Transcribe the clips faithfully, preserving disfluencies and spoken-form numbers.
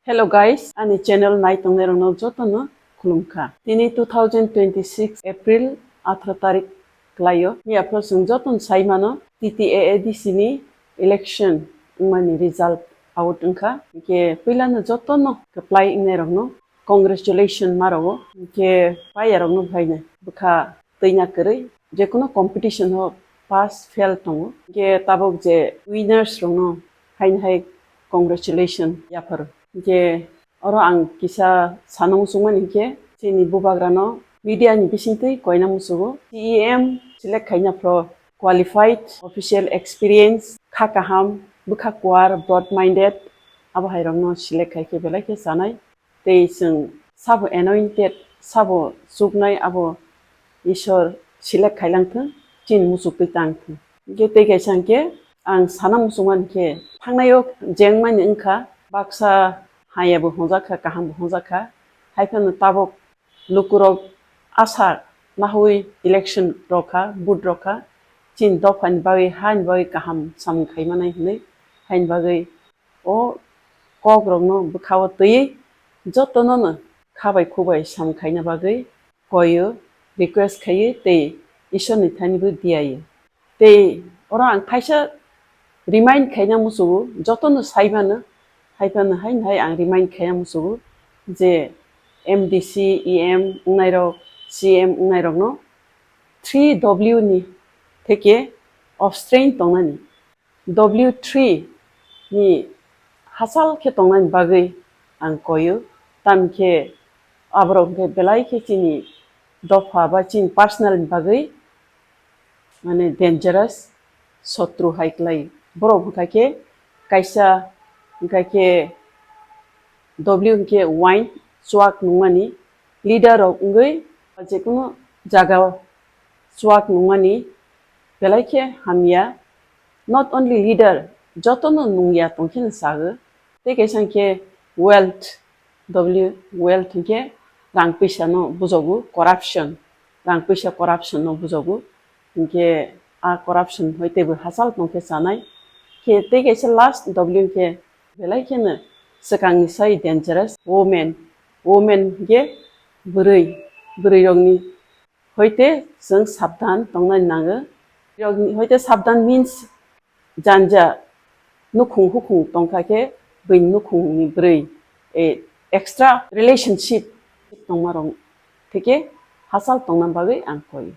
Hello guys, ani channel nai tongnai rokno jotono khulumkha. Tini two thousand twenty-six April atharo tarik klaio. Ni aphro chwng jotono sai mano T T A A D C ni election wngmani result out wngkha. Hwnkhe puilano jotono kwplai wngnai rokno congratulation ma rogo. Hwnkhe paiya rokno phaino bwkha twina kwrwi, jekunu competition o pass fail tongo. Hwnkhe tabuk je winners rokno haino hai congratulation yapharo. Hwnkhe oro ang kisa sana muchungmani hwnkhe chini bubagrano media ni bisingtwi koina muchugo. C E M select khaina phro qualified, official experience, kha kaham, bwkha kuar, broad minded, abo hai rokno select khai khe belai khe chanai. Tei chwng sabo anointed, sabo chuknai abo Ishwar select khailang thung, chini muchuk twi tang thung. Hwnkhe tei kaisa hwnkhe ang sana muchungmani khe thangnaio jengmani wngkha, baksa hayabo hwnjakha, kahambo hwnjakha, haiphano tabuk lukurok asa nahui election rokha, vote rokha, chini dophani bagwi, hani bagwi kaham samung khaimanai hwnwi, haini bagwi o kokrokno bwkhao twiwi jotonono kha bai khu bai samung khaina bagwi koio, request khaiwi tei Ishwarni thanibo diyaio. Tei oro ang thaisa remind khaina muchugo, jotono saimano, haiphano haino hai ang remind khaina muchugo je M D C, E M wngnairok, C M wngnairokno three W ni theke abstain tongnani. W three ni hachal khe tongnani bagwi ang koio, tamkhe aborok hwnkhe belai khe chini dopha ba chini personal ni bagwi mane dangerous sotru hai klai. Borok hwnkha khe kaisa hwnkha khe W hwnkhe wine chuak nungmani leader rok wngwi jekunu jaga o chuak nungmani belai khe hamya. Not only leader, jotono nungya tongkheno sago. Tei kaisa hwnkhe wealth, W wealth hwnkhe rang puisa no bujogo, corruption, rang puisa corruption no bujogo. Hwnkhe a corruption hoi teibo hachal tongkhe chanai. Khe tei kaisa last W hwnkhe belai kheno swkangni sai dangerous women, women hwnkhe bwrwi, bwrwi rokni hoite chwng sabdan tongnani nango. Hoite sabdan means janja nukhung hukhung tongkha khe buini nukhungni bwrwi, eh, extra relationship tongmarok theke hachal tongna bagwi ang koi.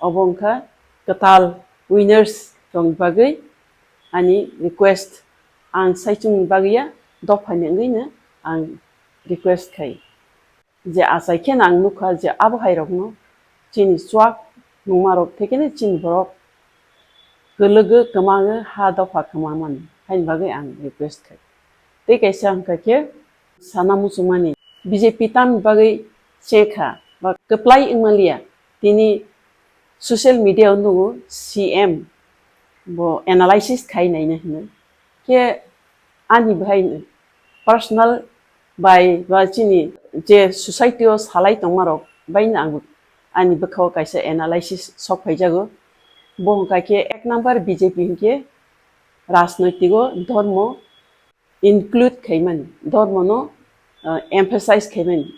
Obo wngkha kwtal winners rokni bagwi ani request. Ang saichungni bagwi ya, dophani wngwino ang request khai. Je achai kheno ang nukha je abo hai rokno chini chuak nungma rok thekeno chini borok kwlwgo kwmagwi ha dopha kwma mani, haini bagwi ang request khai. Tei kaisa hwnkha khe sana muchungmani B J P tamni bagwi chekha ba kwplai wngmaliya, tini social media o nugo C M bo analysis khai naina hino. Khe ani bahai personal bai ba chini je society o salai tongma rok bai no ang ani bwkha o kaisa analysis sok phaijago. Bo hwnkha khe ek number B J P hwnkhe rajnoitiko dhormo include khaimani, dhormo no, uh, emphasize khaimani.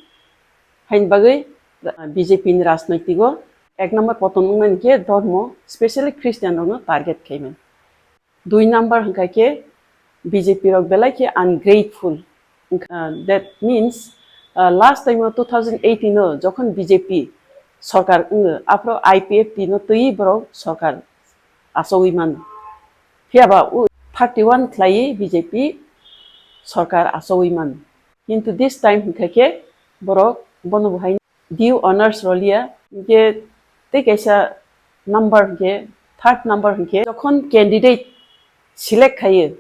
Haini bagwi, uh, B J P ni rajnoitiko ek number poton wngmani khe dhormo, specially Christian rokno target khaimani. Dui number hwnkha khe B J P rok belai khe ungrateful. Uh, that means, uh, last time o two thousand eighteen o jokhon B J P sorkar wngo, aphro I P F T no twiwi borok sorkar achogwi mano. Phiya ba u thirty one khlaiwi B J P sorkar achogwi mano. Kintu this time hwnkha khe borok bono bo hai due honors rwliya, hwnkhe tei kaisa number hwnkhe, third number hwnkhe jokhon candidate select khaio,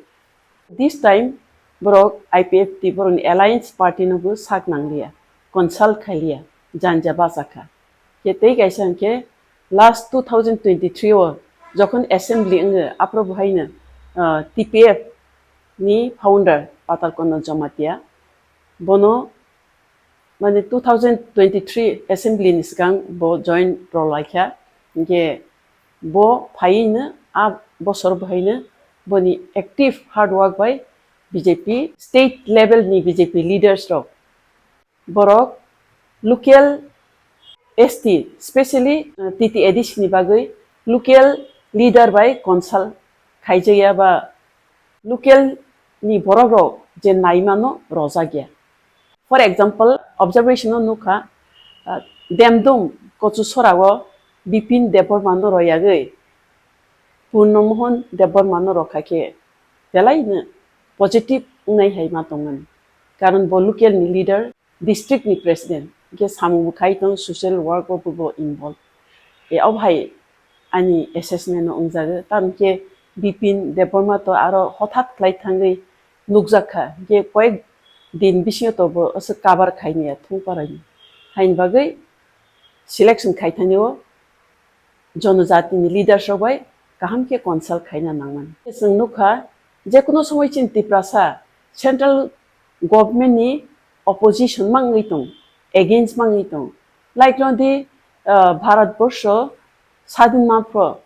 this time borok I P F T borokni alliance party no bo sak nangliya, consult khailiya, janja bachakha. Khe tei kaisa hwnkhe last two thousand twenty-three o jokhon assembly wngo, aphro bo haino, ah, T P F ni founder Patal Konno Jamatia, bono mane two thousand twenty-three assembly ni swkang bo join rwlaikha, hwnkhe bo phaiwi no a bosor bo haino boni active hard work bai B J P state level ni B J P leaders rok, borok local S T, specially, uh, T T A D C ni bagwi local leader bai consult khaijaya ba local ni borok rok je naimano rojak ya. For example, observation o nukha, uh, Demdum Kochu Sora o Bipin Debbarma no royagwi Purno Mohan Debbarma no rokha khe belai no positive wngnai hai ma tongmani. Karon bo local ni leader, district ni president, hwnkhe samung bo khai tong, social work o bo involve. E, o hai ani assessment no wngjago. Tamo khe Bipin Debbarma to aro hothat khlai thangwi nukjak kha, hwnkhe koyek din bisingo to bo aswk cover khaini ya thung parai. Haini bagwi selection khai thani o jonojatini leaders rok bai kaham khe consult khaina nangmani. Chwng nukha, je kuno somoi chini Tiprasa central government ni opposition mangwi tong, against mangwi tong. Like no di, ah, Bharat borsho sadin manphro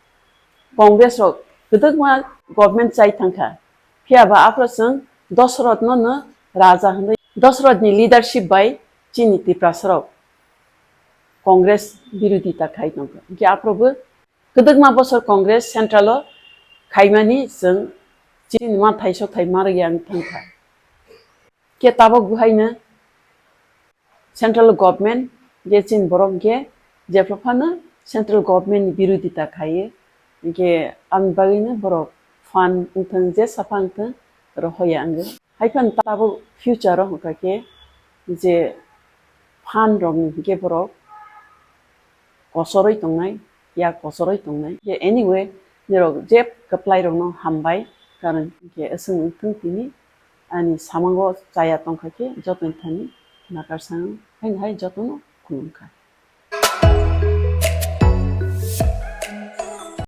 Congress rok kwdwkma government chai thangkha. Phiya ba aphro chwng Dosrot no no raja hwnwi. Dosrot ni leadership bai chini Tiprasa rok Congress birodita khai tongkha. Hwnkhe aphrobo kwdwkma bosor Congress central o khaimani chwng chini ma thai so thai ma rwya wng thangkha. Khe tabok buhaino central government je chini borok je jephru phano central government ni birodita khaio. Hwnkhe ang bagwino borok phan wngthang je sapha wngthang rohoya wngwi. Haiphano tabuk future o hwnkha khe je phan rokni hwnkhe borok kosoroi tongnai, yak kosoroi tongnai. Khe anyway, nirok je kwplai rokno hambai, karon hwnkhe aswk wngthang tini ani samango chaya tongkha khe jotoni thani nakarsango, haino hai jotono khulumkha.